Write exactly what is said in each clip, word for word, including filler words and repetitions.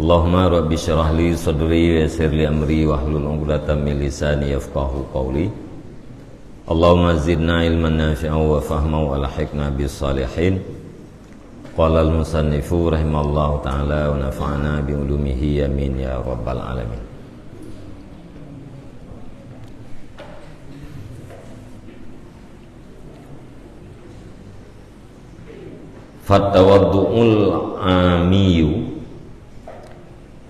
Allahumma rabbi syrah li sadri wa yassir li amri wahlul 'uqdatam min lisani yafqahu qawli. Allahumma zidna ilman nafi'an wa fahman wa alhiqna bis salihin. Qala al-musannifu rahimallahu ta'ala wa nafa'ana bi ulumihi, amin ya rabbal alamin. Fatawaddu'ul 'amiyyu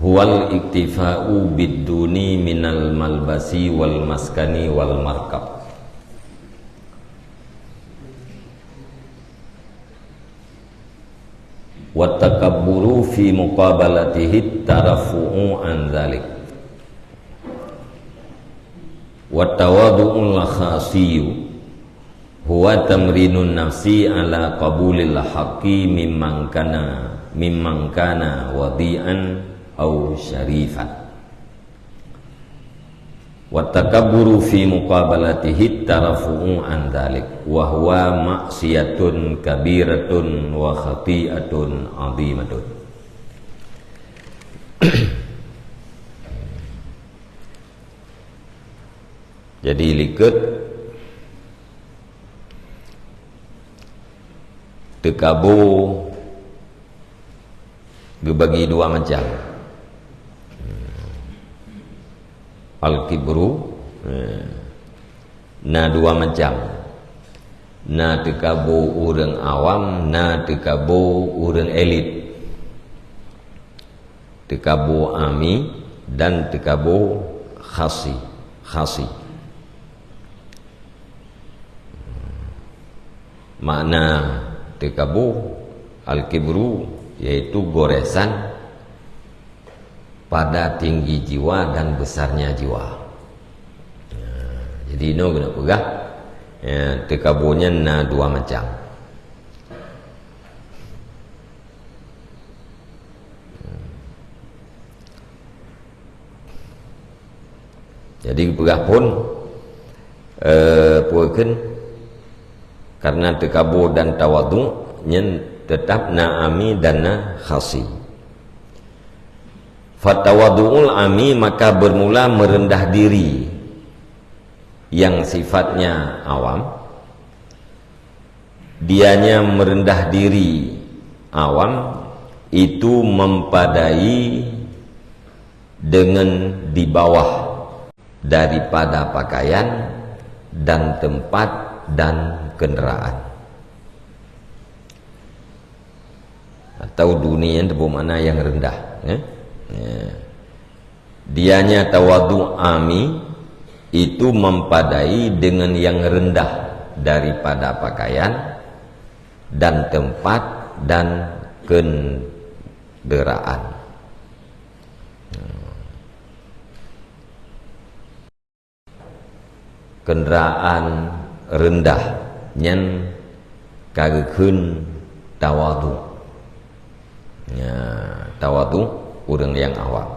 huwal iktifa'u bid-duni minal malbasi wal maskani wal markab. Wat takabburu fi muqabalatihi tarafu'u an dzalik. Wat tawaddu'ul khasiyyu huwa tamrinun nafsi ala qabulil haqqi mimman kana, mimman kana wadi'an aw syarifan. Wat takabburu fi muqabalatihi tarafu'u an dzalik, wa huwa ma'siyatun kabiratun wa khati'atun 'azimatun. Jadi, likot teukabo geubagi dua macam. Al-kibru, eh, na dua macam. Na teukabo ureuëng awam, na teukabo ureuëng elit. Teukabo ami dan teukabo khasi, khasi. Makna teukabo, al-kibru, yaitu goresan pada tinggi jiwa dan besarnya jiwa. Jadi, inoe keuneuk peugah, ya, teukabo nyan na dua macam. Jadi, geupeugah phon, eh, peue kheun, karena teukabo dan tawadhu, nyan teutap na ami dan na khasi. Fatawadhu'ul ami, maka bermula merendah diri yang sifatnya awam, dianya merendah diri awam itu mempadai dengan di bawah daripada pakaian dan tempat dan kenderaan. Atau dunia yang bermakna yang rendah, ya. Ya. Dianya tawadhu ami itu mempadai dengan yang rendah daripada pakaian dan tempat dan kenderaan. Kenderaan rendah nyan ka geukheun tawadhu. Ya, tawadhu ureuëng nyang awam.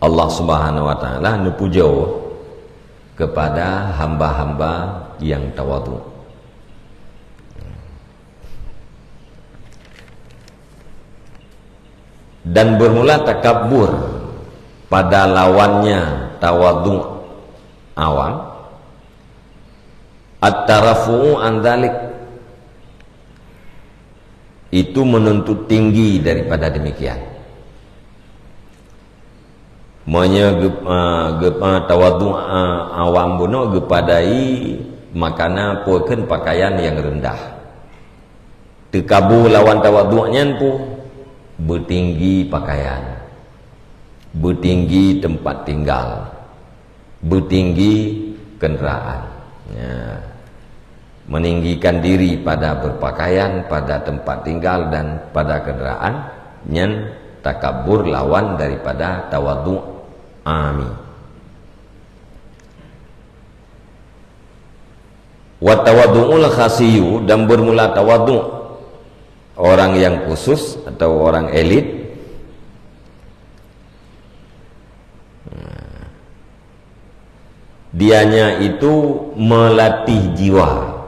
Allah Subhanahu wa Taala neupujoe kepada hamba-hamba yang tawadhu. Dan bermula takabur pada lawannya tawadhu awam, at-tarafu'u an dzalik, itu menuntut tinggi daripada demikian. Meunyoe geup-, ah, geup-, ah, tawadhu, ah, awam bunoe geupadai makna peue kheun pakaian nyang rendah. Teukabo lawan tawadhu nyan peue? Beutinggi pakaian, beutinggi teumpat tinggal, beutinggi kenderaan. Ya. Meninggikan diri pada berpakaian, pada tempat tinggal dan pada kenderaan, nyan takabur lawan daripada tawadhu ami. Wa tawadhu'ul khasiyu, dan bermula tawadhu orang yang khusus atau orang elit, dianya itu melatih jiwa.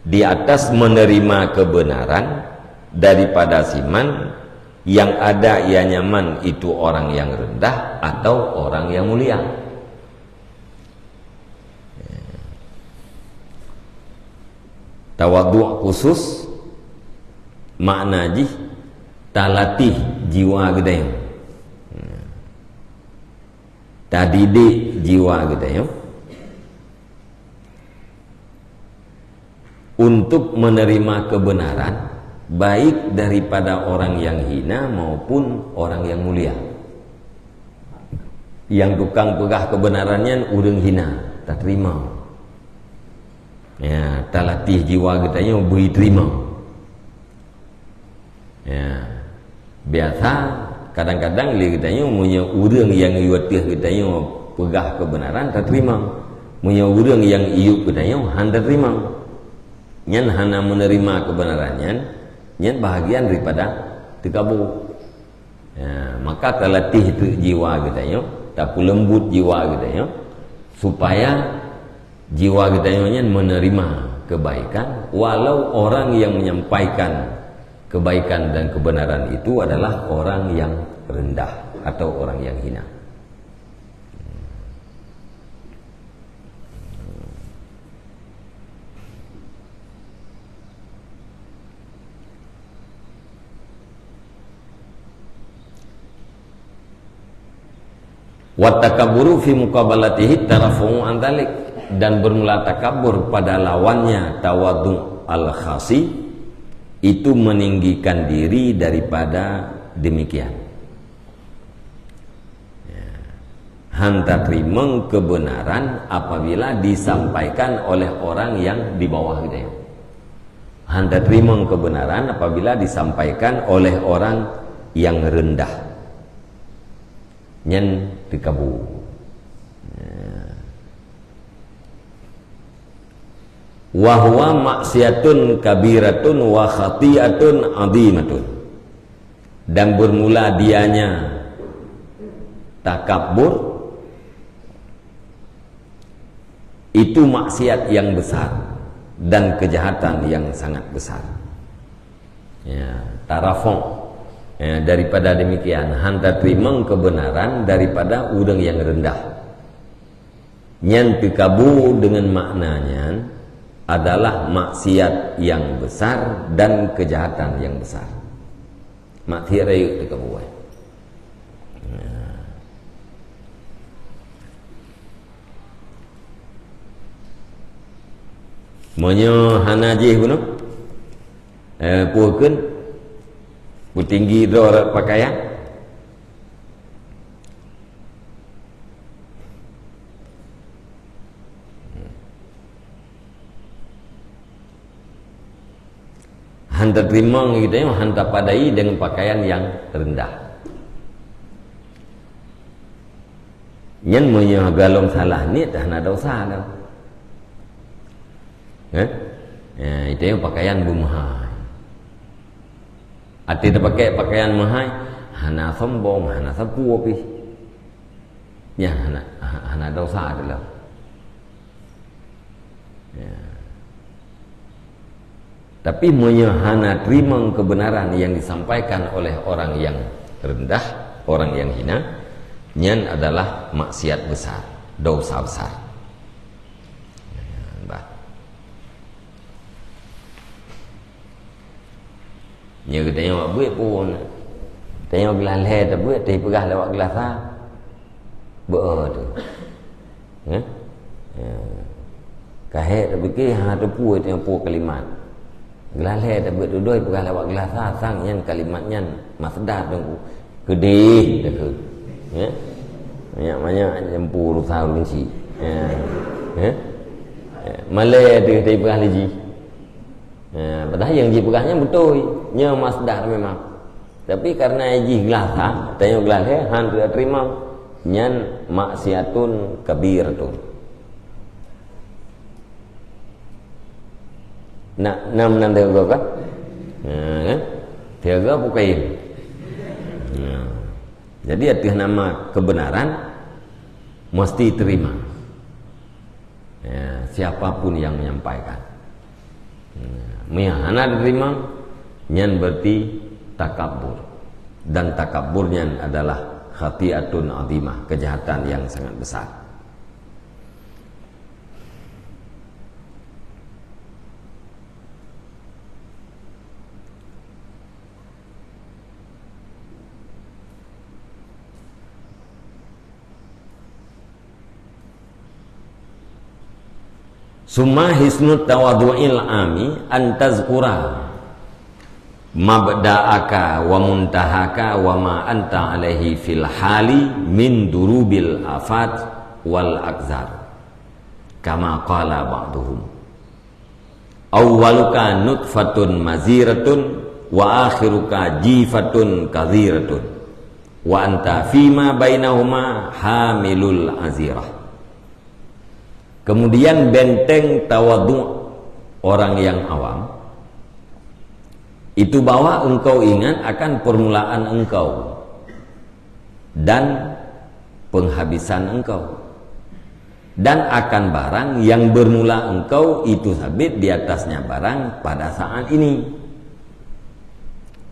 Di atas menerima kebenaran daripada si man, yang ada ianya man itu orang yang rendah atau orang yang mulia. Tawadhu' khusus makna jih talatih jiwa geutanyoe. Tadidik jiwa geutanyoe untuk menerima kebenaran, baik daripada orang yang hina maupun orang yang mulia. Nyang tukang peugah kebenaran nyan ureuëng hina, tateurimong. Ya, talatih jiwa geutanyoe bri teurimong. Ya. Biasa, kadang-kadang lé geutanyoe, meunyoe ureuëng nyang yue ateueh geutanyoe peugah kebenaran, tateurimong. Meunyoe ureuëng nyang iyup geutanyoe, han tateurimong. Nyan hana menerima kebenaran nyan, nyan bahagian daripada teukabu. Ya, maka talatih teuk jiwa geutanyoe, tapeuleumbut jiwa geutanyoe, supaya jiwa geutanyoe nyan menerima kebaikan, walau orang yang menyampaikan kebaikan dan kebenaran itu adalah orang yang rendah atau orang yang hina. Wa takabburu fi muqabalatihi tarafu'u an dzalik, dan bermula takabur pada lawannya tawadhu al-khasi, itu meninggikan diri daripada demikian. Ya. Han tateurimong kebenaran apabila disampaikan oleh orang yang di bawah geutanyoe. Han tateurimong kebenaran apabila disampaikan oleh orang yang rendah. Nyan teukabu. Ya. Wa huwa maksiatun kabiratun wa khati'atun 'azimatun. Dan bermula dianya takabur, itu maksiat yang besar dan kejahatan yang sangat besar. Ya, tarafu'. Ya, daripada demikian, han tateurimong kebenaran daripada ureuëng yang rendah. Nyan teukabu deungon makna nyan adalah maksiat yang besar dan kejahatan yang besar. Maksiat rayeuk teukabu, eh. Meunyoe hana jih bunoe, eh, peue kheun? Peutinggi droe rot pakaian? Han tateurimong geutanyoe, han tapadai deungon pakaian nyang rendah. Nyan meunyoe golom salah niet, hana desya dah. Eh? Ya, itu pakaian beumeuhai. Até tapakai pakaian meuhai, hana sombong, hana sapeue pih. Nyan hana, ha-, hana desya adalah. Ya. Tapi meunyoe hana teurimong kebenaran yang disampaikan oleh orang yang rendah, orang yang hina, nyan adalah maksiat besar, dosa besar. Ya, bah. Nyoe geutanyoe bak buet pun. Tanyoe glah lhèe tabeuet, tapi peugah lewat glah sa. Beu tu. Hah? Ya. Ka hék tapike, ha, teupeu tanyoe peue kalimat. Glah lhèe tabeuet dudoe peugah lewat glah sa, sang nyan kalimat nyan masdar teungku. Keudeh, takheun. Ya. Banyak-banyak jampu rusa ureueng chik. Ya. Ya. Ya. Malèe teuh, tapi peugah lé jih. Ha, padahai nyang jipeugah nyan beutôi, nyoe masdar memang. Tapi karena jih glah sa, tanyoe glah lhèe, han teurimong, nyan maksiatun kabiratun. Nak, na meunan teuga kan? Ha, kan? Teuga bukai. Ha. Jadi, ateueh nama kebenaran, mesti terima. Ya, siapapun yang menyampaikan. Meunyo hana diterima, nyan berarti takabur. Dan takabur nyan adalah khati'atun azimah, kejahatan yang sangat besar. Summa hisnut tawadhu'il ami an tazkura mabda'aka wa muntahaka wa ma anta alaihi fil hali min durubil afat wal akzar. Kama qala ba'duhum. Awwaluka nutfatun maziratun wa akhiruka jifatun kaziratun. Wa anta fima bainahuma hamilul azirah. Kemudian benteng tawadhu orang yang awam, itu bahwa engkau ingat akan permulaan engkau dan penghabisan engkau. Dan akan barang yang bermula engkau itu sabit di atasnya barang pada saat ini.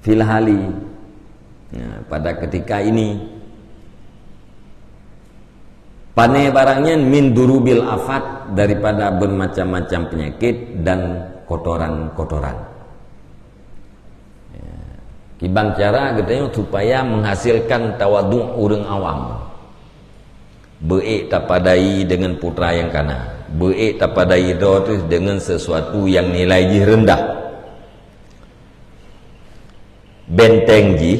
Fil hali. Nah, pada ketika ini. Pane barang nyan min durubil afat, daripada bermacam-macam penyakit dan kotoran-kotoran. Ya. Kiban cara geutanyoe supaya menghasilkan tawadhu ureuëng awam. Beuék tapadai dengan putra nyang kana. Beuék tapadai droe teuh dengan sesuatu yang nilai jih rendah. Benteng jih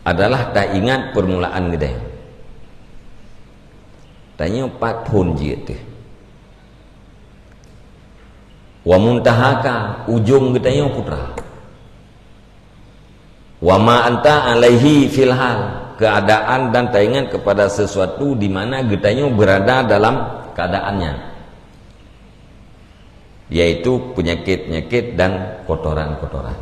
adalah taingat permulaan geutanyoe. Tanyoe pat phon jeuet teuh. Wa muntahaka, ujong geutanyoe putra. Wa ma anta alaihi fil hal, keadaan dan taingat kepada sesuatu di mana geutanyoe berada dalam keadaannya, yaitu penyakit-penyakit dan kotoran-kotoran.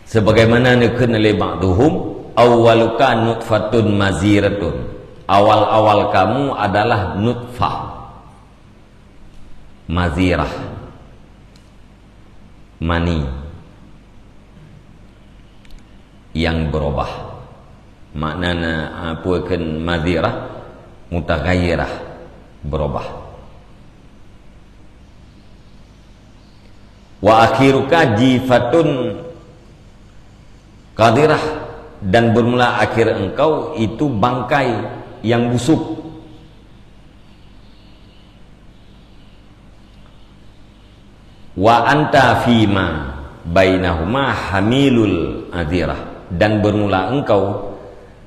Sebagaimana neukheun lé ba'duhum, awwaluka nutfatun maziratun. Awal-awal kamu adalah nutfah. Mazirah. Mani yang berubah. Maknana, apa kheun mazirah? Mutaghayyirah, berubah. Wa akhiruka jifatun qadirah, dan bermula akhir engkau itu bangkai yang busuk. Wa anta fima bainahuma hamilul azirah, dan bermula engkau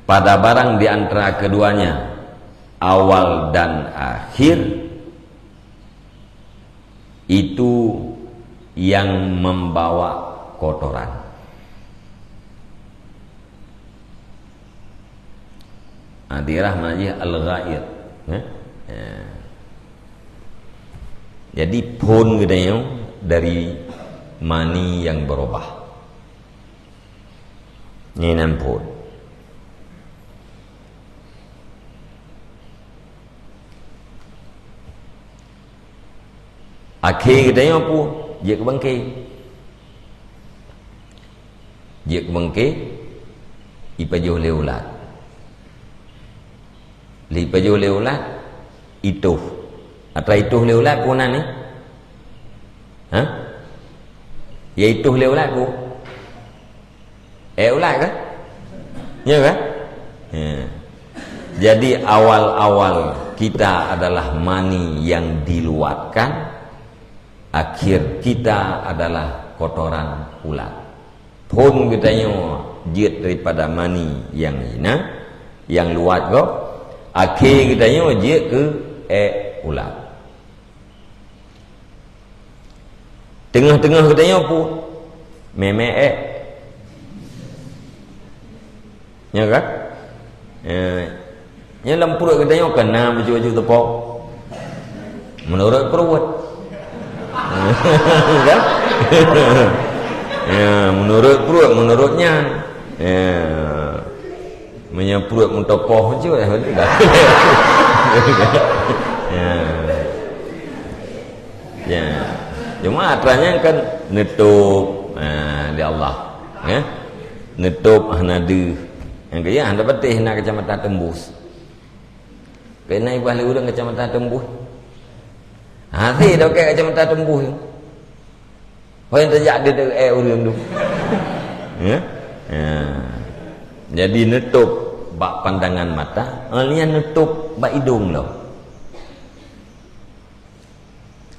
pada barang di antara keduanya, awal dan akhir, itu yang membawa kotoran. Adirah makna jih al-ghaid. Eh? Ya. Jadi phon geutanyoe dari mani yang berubah. Nyan phon. Akhé geutanyoe peue? Jeuet keu bangké. Jeuet keu bangké, ipajoh lé ulat. Lheueh ipajoh lé ulat, itoh. Atra itoh lé ulat peue nan nyan? Ha? Ya itoh lé ulat peue? Eh, ulat kah? Ya kah? Ya. Jadi, awal-awal kita adalah mani yang diluatkan, akhir kita adalah kotoran ulat. Phon geutanyoe jeuet daripada mani yang hina, yang luat gob, akhé geutanyoe jeuet keu ék ulat. Teungoh-teungoh geutanyoe peue? Mémé ék. Nyo ka? Eh, nyo lam pruet geutanyoe ka na baju-baju teupok. Menurut pruet. Kan? Ya, menurut pruet, menurut nyan. Ya. Meunyoe pruet meutopoh je, ya, betul dah. Ya. Ya. Cuma atra nyan kan neutôp, ha, di Allah. Ya. Neutôp hana deuh. Nyang keu hana patéh na kacamata teumbus. Kena ibah lé ureueng kacamata teumbus. Ha, si dak kacamata teumbus. Ho nyang teujak di, di, eh, ureueng tu. Ya. Ya. Jadi neutôp bak pandangan mata, nyan neutôp bak idông lom.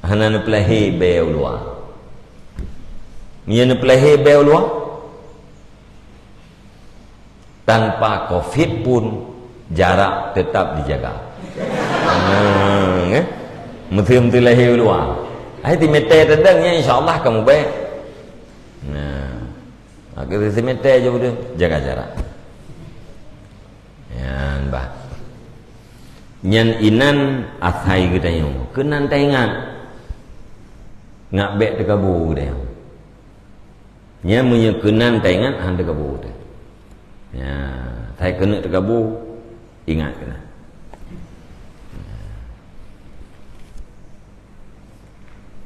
Hana neupeulahé bèe u luwa. Meunyoe neupeulahé bèe u luwa, tanpa covid pun jarak tetap dijaga. Hmm, eh? Meuteumé teulahé u luwa. Hai ti meter teudeung nyan, insya Allah kamu baik. Nah, agak semeter je udah jaga jarak. Nyan bah. Nyan inan asai geutanyoe. Keunan taingat. Ngat bèk teukabo geutanyoe. Nyan meunyoe keunan taingat, han teukabo teuh. Ya, sai keuneuk teukabo, ingat keunan.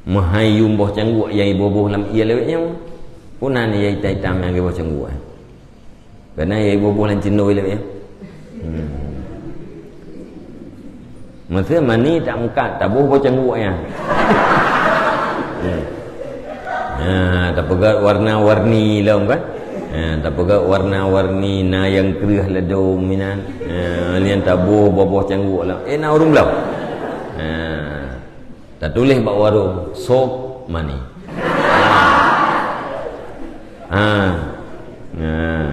Meuhai yum boh cangguek nyang iboh-boh lam ié lewat nyoe. Puna ni ya itam-itam nyang iboh cangguek. Karena ya iboh-boh lam cindoi lewat ya. Hmm. Masa mani tak meukat, taboh boh cangguek ya. Hmm. Ha, tapeugah warna-warni lom kan? Ha, tapeugah warna-warni, na nyang kreueh ladôm inan. Ha, nyan taboh boh-boh cangguek lom. Eh, na ureueng lom. Ha. Tatuléh bak warông, sop mani. Ha. Nah,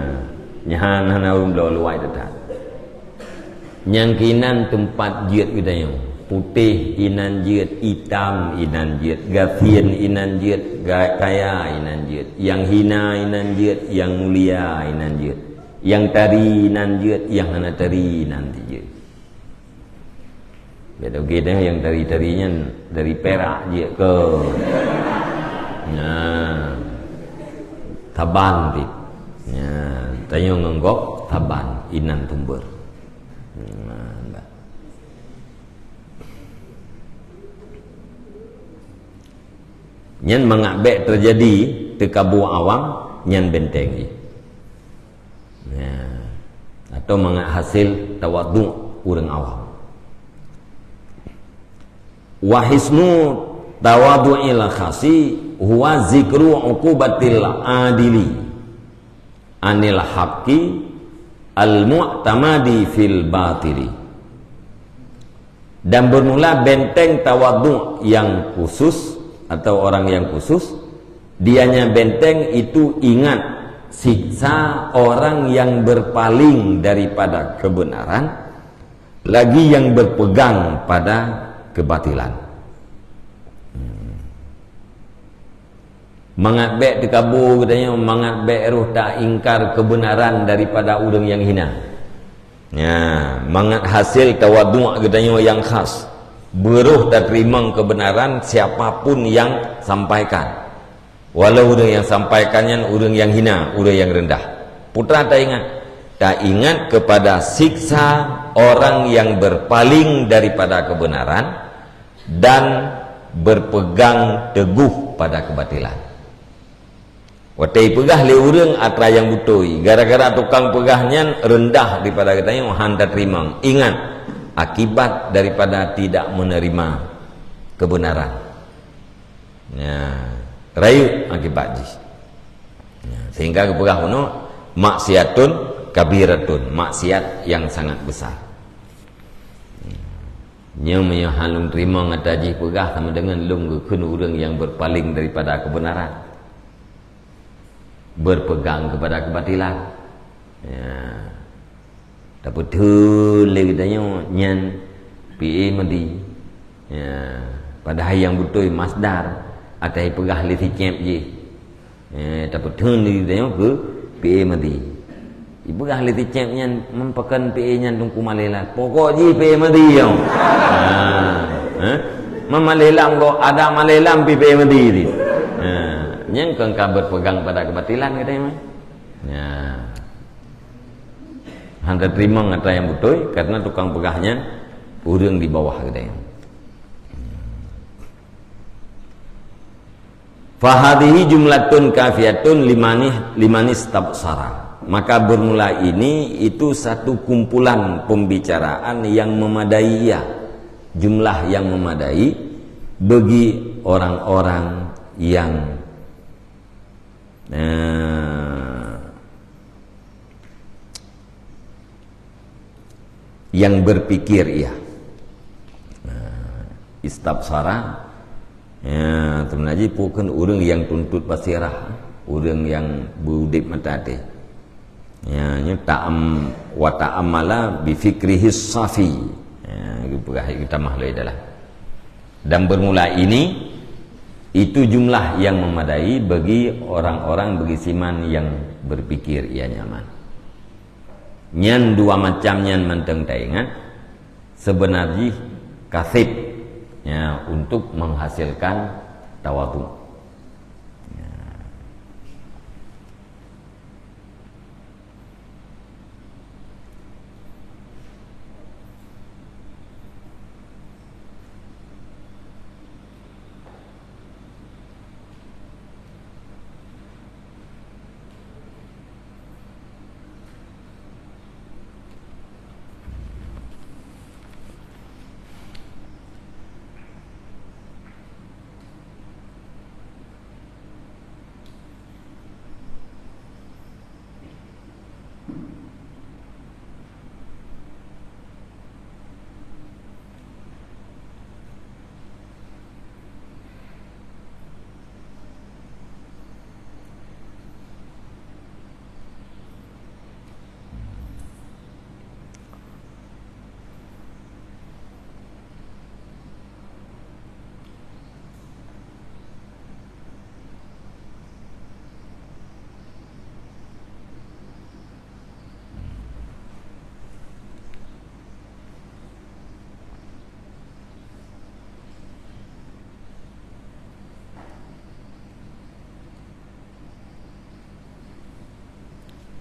nyan hana ureueng bloe luwai teutap. Nyang keunan teumpat jeuet geutanyoe. Putéh inan jeuet, itam inan jeuet, gasien inan jeuet, ga-, kaya inan jeuet, nyang hina inan jeuet, nyang mulia inan jeuet, nyang tari inan jeuet, nyang hana tari inan jeuet. Beda gét, eh, nyang tari-tari nyan dari perak jeuet keu. Nah, saban ti. Nah, tanyoe ngon gob saban inan sumber. Nah, dah. Nyan mangat bèk teujadi teukabo awam, nyan benteng jih. Ya. Atau mangat hasil tawadhu ureueng awam. Wa hisnu tawadhu'il khasi huwa zikru uqubatil adili anil haqqi al mu'tamadi fil batili. Dan bermula benteng tawadhu yang khusus atau orang yang khusus, dianya benteng itu ingat siksa orang yang berpaling daripada kebenaran, lagi yang berpegang pada kebatilan. Hmm. Mangat bèk teukabo geutanyoe, mangat bèk roh taingkar kebenaran daripada ureueng nyang hina. Ya, mangat hasil tawadhu geutanyoe nyang khas. Beuroh tateurimong kebenaran siapa pun yang sampaikan. Walau ureueng nyang sampaikan nyan ureueng nyang hina, ureueng nyang rendah. Putra taingat, taingat kepada siksa orang yang berpaling daripada kebenaran dan berpegang teguh pada kebatilan. Watèe ipeugah lé ureueng atra nyang beutôi, gara-gara tukang peugah nyan rendah daripada geutanyoe, han tateurimong. Ingat, akibat daripada tidak menerima kebenaran. Nah, rayeuk akibat jih. Nah, sehingga geupeugah bunoe, maksiatun kabiratun, maksiat yang sangat besar. Nyoe meunyoe han lôn teurimong atra jih peugah sama dengan lôn geukheun ureueng nyang berpaling daripada kebenaran. Berpegang kepada kebatilan. Ya. Tapeutheun lé geutanyoe nyan fi'il madhi. Ya. Padahai nyang beutôi masdar, atra ipeugah lé si Cép jih. Eh, tapeutheun diri tanyoe keu fi'il madhi. Ipeugah lé si Cép nyan, meupakon fi'il nyan Teungku Malailam. Pokok jih fi'il madhi nyoe. Ha, eh? Meumalalam kok ada malalam pi fi'il madhi di. Ha, nyan kon ka berpegang pada kebatilan geutanyoe. Ya. Han tateurimong atra nyang beutôi karena tukang peugah nyan ureueng di bawah geutanyoe. Fahadhihi jumlatun kafiyatun limani, limanistabsara. Maka bermula ini itu satu kumpulan pembicaraan yang memadai ia, jumlah yang memadai bagi orang-orang yang, eh, yang berpikir ia. Nah, istabsara, ya, teumeunaji pukon ureuëng yang tuntot basirah, ureuëng yang beudeb mata até. Ya, nyoe ta'am-, wa ta'ammala bi fikrihi safi. Ya, geupeugah geutamah lé dalam. Dan bermula ini, itu jumlah yang memadai bagi orang-orang, bagi siman yang berpikir ia nyaman. Nyan dua macam nyan mantong taingat, sebenar jih kasib, ya, untuk menghasilkan tawadhu. Ya.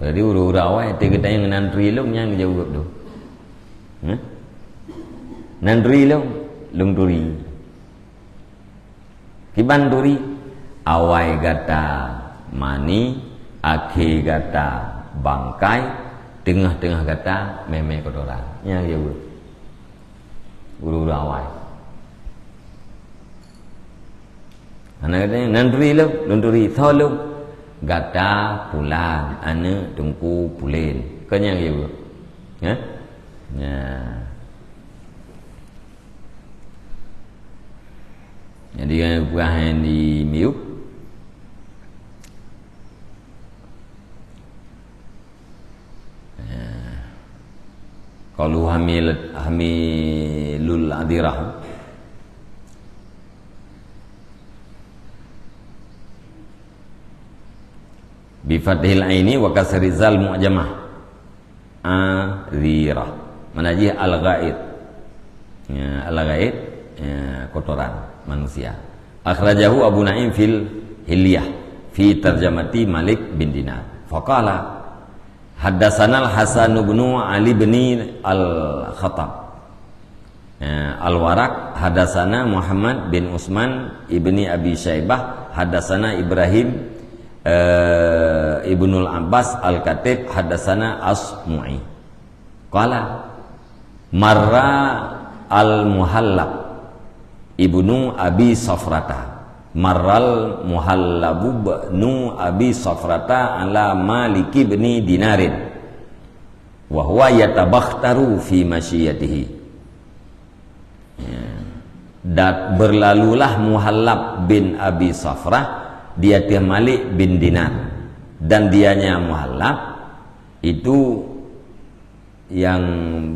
Jadi ureuëng-ureuëng awai teuka tanyong nan turi lôn nyang geujaweueb tu. Hah? Nan turi lôn, lôn turi. Kiban turi, awai gata mani, akhé gata bangkai, teungoh-teungoh gata mémé kotoran. Nyang geujaweueb. Ureuëng-ureuëng awai. Hana gata, nan turi lôn, lôn turi, soe lôn? Gata Pulan, aneuëk Teungku Pulen. Kon nyang geujaweueb. Hah? Nya. Jadi, peugah nyang di miyueb. Qalu hamil-, hamilul adirah. Bi fathil aini wa kasri zal mu'jamah. Adirah. Mana jih al-ghaid. Ya, al-ghaid, ya, kotoran manusia. Akhrajahu Abu Naim fil Hilyah fi tarjamati Malik bin Dinar. Faqala, haddasanal Hasan bin Ali bin Al-Khattab. Ya, Al-Waraq, hadasana Muhammad bin Utsman ibni Abi Syaibah, hadasana Ibrahim, eh, ibnul Abbas Al-Katib, hadasana Asmu'i. Qala, marra Al-Muhallab ibnu Abi Safrata. Marral Muhallabu ibnu Abi Safrata ala Malik ibni Dinarin. Wa huwa yatabakhtaru fi masyiyatihi. Ya. Dan berlalulah Muhallab bin Abi Safrah di ateueh Malik bin Dinar. Dan dianya Muhallab itu yang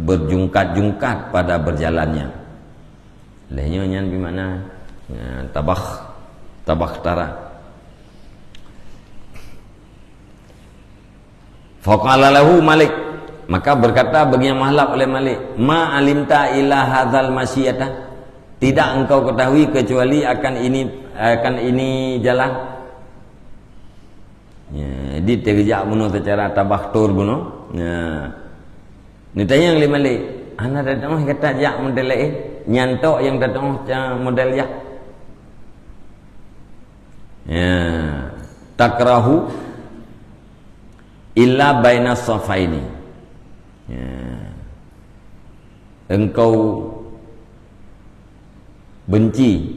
berjungkat-jungkat pada berjalannya. Lheueh nyoe nyan bi makna, ya, tabakh, tabakhtara. Faqala lahu Malik, maka berkata bagi Muhallab oleh Malik, "Ma alimta ila hadzal masyiyata?" Tidak engkau ketahui kecuali akan ini, akan ini jalan. Ya, jadi teugeujak bunoe secara tabakhtur bunoe. Ya. Neutanyong lé Malik, "Hana tatu'oh gata jak model laén? Nyan tok nyang tatu'oh ca-, model jak?" Ya, Akrahu illa baina safaini. Ya. Engkau benci,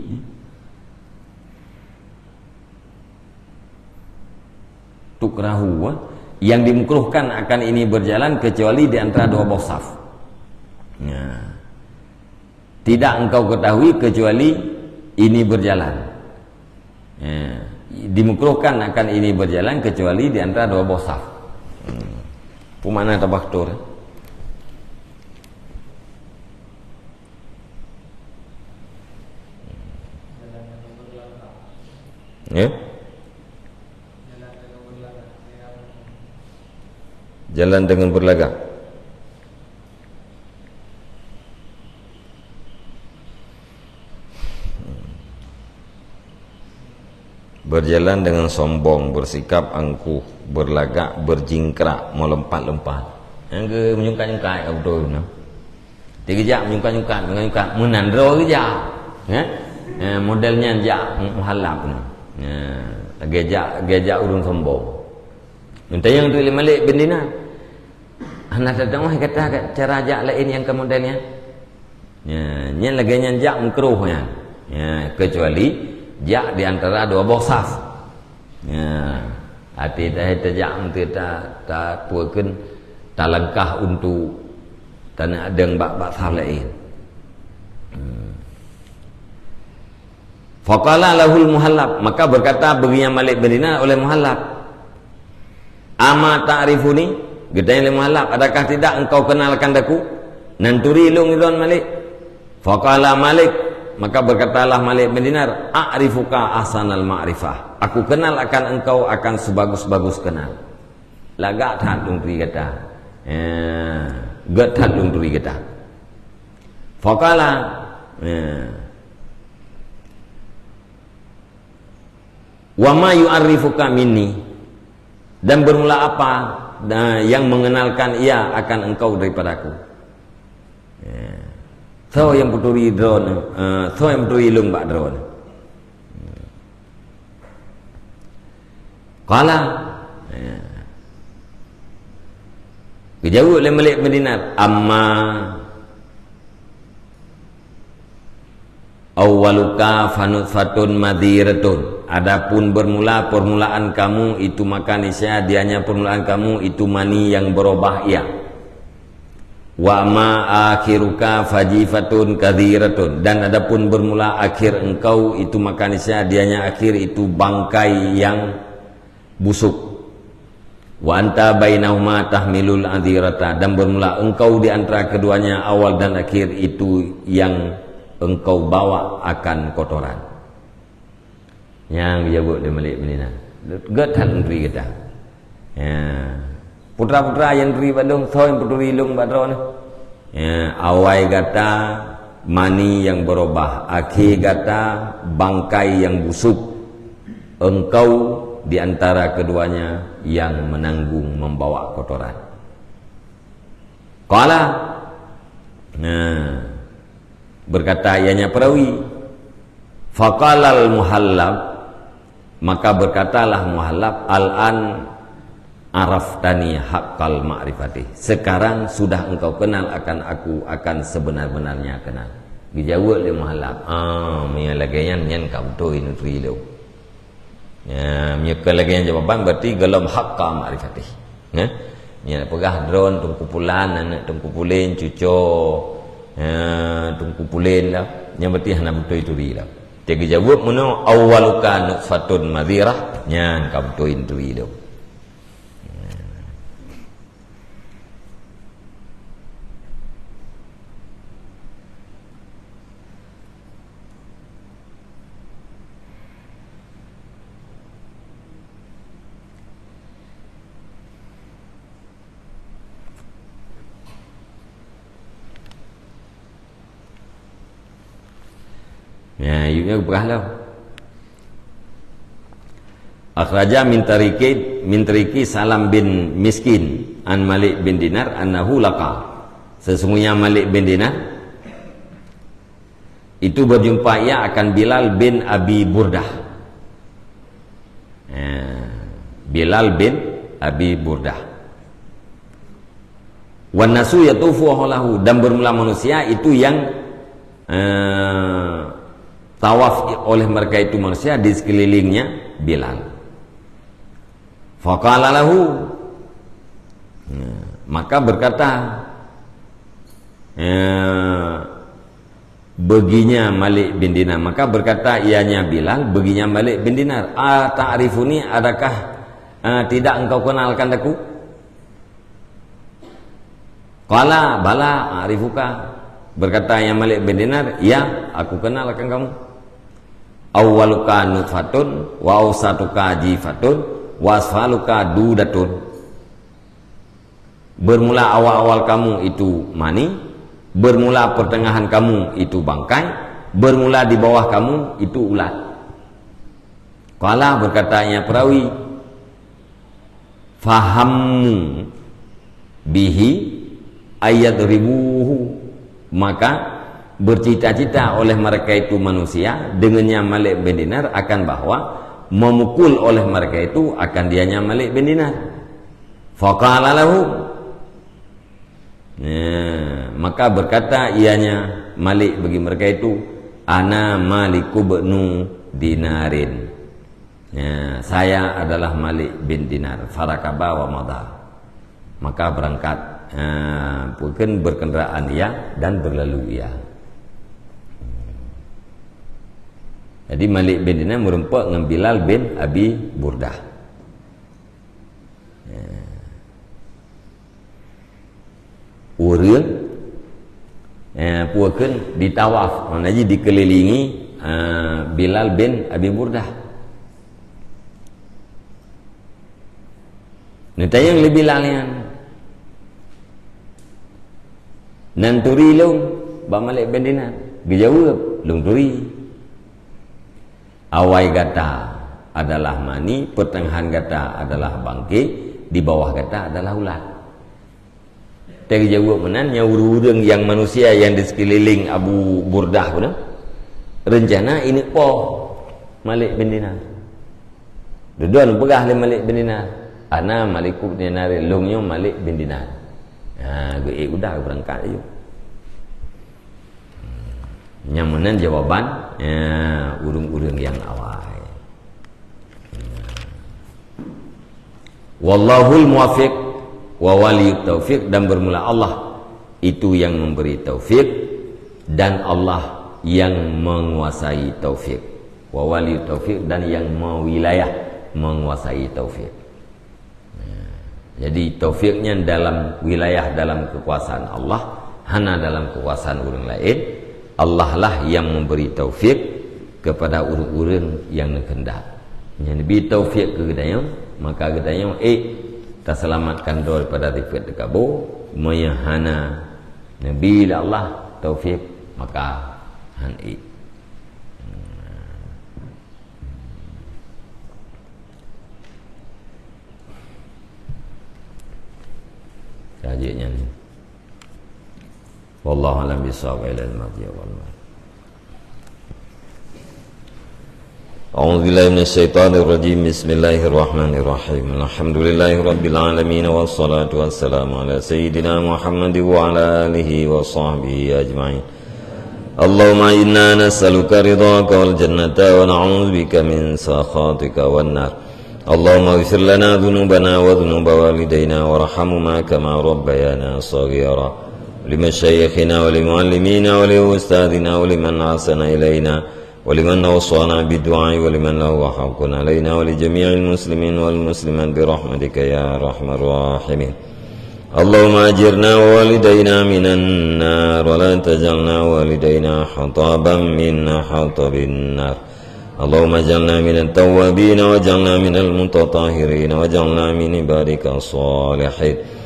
tukrahu, eh, yang dimakruhkan akan ini berjalan kecuali di antara dua boh saf. Ya. Tidak engkau ketahui kecuali ini berjalan. Ya. Dimakruhkan akan ini berjalan kecuali di antara dua boh saf. Hmm. Peue makna tabaktur? Ya? Jalan dengan berlagak. Berjalan dengan sombong, bersikap angkuh, berlagak, berjingkrak, melompat-lompat. Nyang keu menyungkat-nyungkat ka beutôi, nah. Di geujak menyungkat-nyungkat, menyungkat-nyungkat, meunan droe geujak. Eh? Eh, model nyan jak muhallab nyan. Eh, lagèe jak, lagèe jak ureueng sombong. Nyang tanyong tu lé Malik bin Dinar. Hana tateumé gata cara jak laén nyang keu model nyan. Ya, nyan lagèe nyan jak makruh nyan. Ya, kecuali jak di antara dua boh saf. Ya, até ta-, tajak untuk ta-, ta-, peue kheun, talangkah untuk taneuk adeng bak, bak saf laén. Hmm. Faqala lahul muhallab, maka berkata bagi Malik bin Dinar oleh muhallab, "Ama ta'rifuni?" Geutanyong lé muhallab, "Adakah tidak engkau kenal akan aku?" "Nan turi lôn, lôn Malik." Faqala Malik, maka berkatalah Malik bin Dinar, "A'rifuka ahsanal ma'rifah." "Aku kenal akan engkau akan sebagus-bagus kenal." Lagak that lôn turi gata. Ya, gèt that lôn turi gata. Faqala, ya. "Wa ma yu'arrifuka minni?" Dan bermula apa, da-, yang mengenalkan ia akan engkau daripadaku? Ya. Soe nyang peuturi droeneuh, eh, soe nyang peuturi lôn bak droeneuh? Qala. Ya. Geujaweueb lé Malik bin Dinar, "Amma awwaluka fanutfatun madhiratun." Adapun bermula permulaan kamu itu maka niscaya dianya permulaan kamu itu mani yang berubah ia. "Wa ma akhiruka fajifatun kadhiratun." Dan adapun bermula akhir engkau itu maka niscaya dianya akhir itu bangkai yang busuk. "Wa anta bainahuma tahmilul adhirata." Dan bermula engkau di antara keduanya, awal dan akhir, itu yang engkau bawa akan kotoran. Nyang geujaweueb lé Malik bin Dinar. Gèt that lôn turi gata. Ya. Putra-putra nyang turi bandum, soe nyang peuturi lôn bak droeneuh? Ya, awai gata mani yang berubah, akhé gata bangkai yang busuk. Engkau di antara keduanya yang menanggung membawa kotoran. Qala. Nah, berkata ianya perawi, faqalal muhallab, maka berkatalah muhallab, "Al-an araftani haqqal ma'rifati." Sekarang sudah engkau kenal akan aku, akan sebenar-benarnya kenal. Geujaweueb lé muhallab, "Ah, meunyoe lagèe nyan, nyan ka beutôi neuturi lôn." Ya, meunyoe kon lagèe nyan jawaban, berarti gohlom haqqa ma'rifatih. Ya. Nyan peugah droe Teungku Pulan, aneuk Teungku Pulen, cuco, ya, Teungku Pulen lah. Nyan berarti hana beutôi turi lah. Tapi geujaweueb meunoe, "Awwaluka nutfatun madhirah," nyan ka beutôi turi lôn. Ya, yue nyoe geupeugah lom. Akhraja min tariqi, min tariqi Salam bin Miskin an Malik bin Dinar annahu laqa. Sesungguhnya Malik bin Dinar itu berjumpa ia akan Bilal bin Abi Burdah. Ya. Bilal bin Abi Burdah. "Wan nasu yatufu haulahu," dan bermula manusia itu yang, eh, tawaf oleh mereka itu manusia di sekelilingnya Bilal. Faqala lahu, ya, maka berkata, ya, baginya Malik bin Dinar. Maka berkata ianya Bilal, baginya Malik bin Dinar, "Ata'rifuni, adakah, eh, tidak engkau kenalkan aku?" Qala, "Bala, a'rifuka." Berkata yang Malik bin Dinar, "Ya, aku kenal akan kamu. Awwaluka nutfatun, wa ausatuka jifatun, wa asfaluka dudatun." Bermula awal-awal kamu itu mani, bermula pertengahan kamu itu bangkai, bermula di bawah kamu itu ulat. Qala, berkatanya perawi, "Fahammu bihi ayyadribuhu." Maka bercita-cita oleh mereka itu manusia dengannya Malik bin Dinar akan bahwa memukul oleh mereka itu akan dianya Malik bin Dinar. Faqala lahum. Ya, maka berkata ianya Malik bagi mereka itu, "Ana Maliku bnu Dinarin." Ya, "Saya adalah Malik bin Dinar." Farakaba wa madha. Maka berangkat, ya, bukan berkendaraan ia dan berlalu ia. Jadi Malik bin Dinar meureumpok ngon Bilal bin Abi Burdah. Ya. Ureuëng, eh, peue kheun ditawaf, makna jih dikelilingi, eh, Bilal bin Abi Burdah. Neutanyong lé Bilal nyan, "Nan turi lôn bak Malik bin Dinar?" Geujaweueb, "Lôn turi." Awai gata adalah mani, pertengahan gata adalah bangke, di bawah gata adalah ulat. Teuka geujaweueb meunan, nyan ureuëng-ureuëng nyang manusia nyang di seukeuliléng Abu Burdah nyan, reuncana ineuek poh Malik bin Dinar. Dudoe neupeugah lé Malik bin Dinar, "Ana Maliku bin Dinar, lôn nyoe Malik bin Dinar." Ha, geuék udah, geubeurangkat laju. Nyang meunan jawaban, ya, ureuëng-ureuëng nyang awai. Wallahul muwaffiq wa waliyut taufiq, dan bermula Allah itu yang memberi taufik, dan Allah yang menguasai taufik. Wa waliyut taufiq, dan yang mewilayah, menguasai taufik. Jadi, taufik nyan dalam wilayah, dalam kekuasaan Allah, hana dalam kekuasaan ureuëng laén. Allah lah yang memberi taufik kepada ureuëng-ureuëng nyang neukeundak. Nyang neubi taufik keu geutanyoe, maka geutanyoe ék taseulamatkan droe daripada ripet teukabo, meunyoe hana neubi lé Allah taufik, maka han ék. Ka jeuet nyan. Wallahu a'lam bissawab, ila al-marji' wal ma'ad. A'udzu billahi minasy syaithanir rajim. Bismillahirrahmanirrahim. Alhamdulillahi rabbil alamin, wassalatu wassalamu ala sayyidina Muhammad wa ala alihi wa sahbihi ajma'in. Allahumma inna nas'aluka ridhaka wal jannata wa na'udzubika min sakhatika wan nar. Allahumma ighfir lana dzunubana wa dzunuba walidayna warhamhuma kama rabbayana shaghira. Limasyayikhina wa limuallimina wa liustadzina wa liman ahsana ilaina wa liman awsana bid du'a wa liman lahu haqqun alaina wa li jami'il muslimin wal muslimat bi rahmatika ya arhamar rahimin. Allahumma ajirna wa walidayna minan nar wa la taj'alna wa walidayna hataban min hatabin nar. Allahumma ij'alna minat tawwabin waj'alna minal mutatahhirin waj'alna min ibadika shalihin.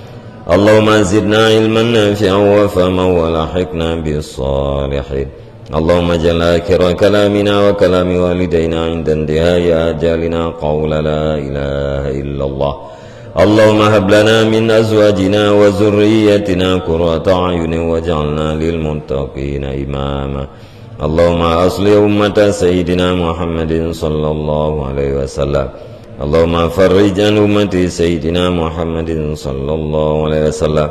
Allahumma zidna ilman nafi'an wa fahman wa alhiqna bis shalihin. Allahumma ij'al akhira kalamina wa kalami walidayna 'inda intihai ajalina qawla la ilaha illallah. Allahumma hab lana min azwajina wa dzurriyyatina qurrata a'yunin waj'alna lil muttaqina imama. Allahumma aslih ummata sayyidina Muhammadin sallallahu alaihi wasallam. اللهم فرج عن أمة سيدنا محمد صلى الله عليه وسلم.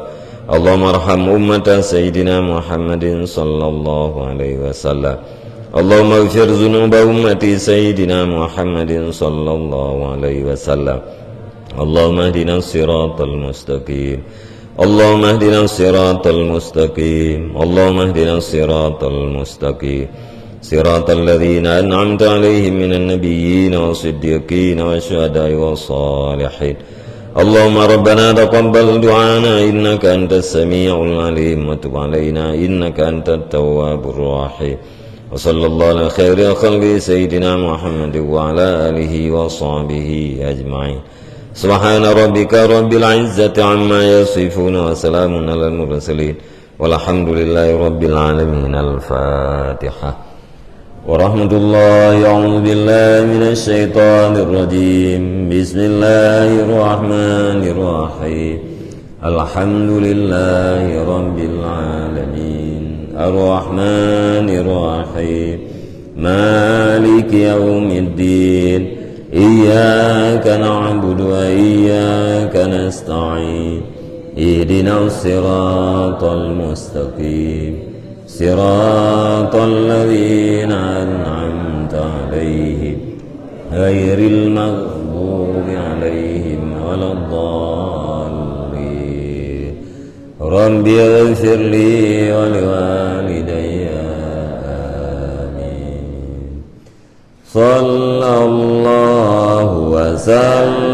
اللهم ارحم أمة سيدنا محمد صلى الله عليه وسلم. اللهم اغفر ذنوب أمة سيدنا محمد صلى الله عليه وسلم. اللهم اهدنا الصراط المستقيم. اللهم اهدنا الصراط المستقيم. اللهم اهدنا الصراط المستقيم. صراط الذين أنعمت عليهم من النبيين والصديقين والشهداء والصالحين. اللهم ربنا تقبل دعانا إنك أنت السميع العليم وتب علينا إنك أنت التواب الرحيم. وصلى الله على خير خلقه سيدنا محمد وعلى آله وصحبه أجمعين. سبحان ربك رب العزة عما يصفون وسلام على المرسلين والحمد لله رب العالمين. الفاتحة. ورحمة الله. أعوذ بالله من الشيطان الرجيم. بسم الله الرحمن الرحيم. الحمد لله رب العالمين. الرحمن الرحيم. مالك يوم الدين. إياك نعبد وإياك نستعين. اهدنا الصراط المستقيم. صراط الذين أنعمت عليهم غير المغضوب عليهم ولا الضالين. رب اغفر لي ولوالدي. آمين. صلى الله وسلم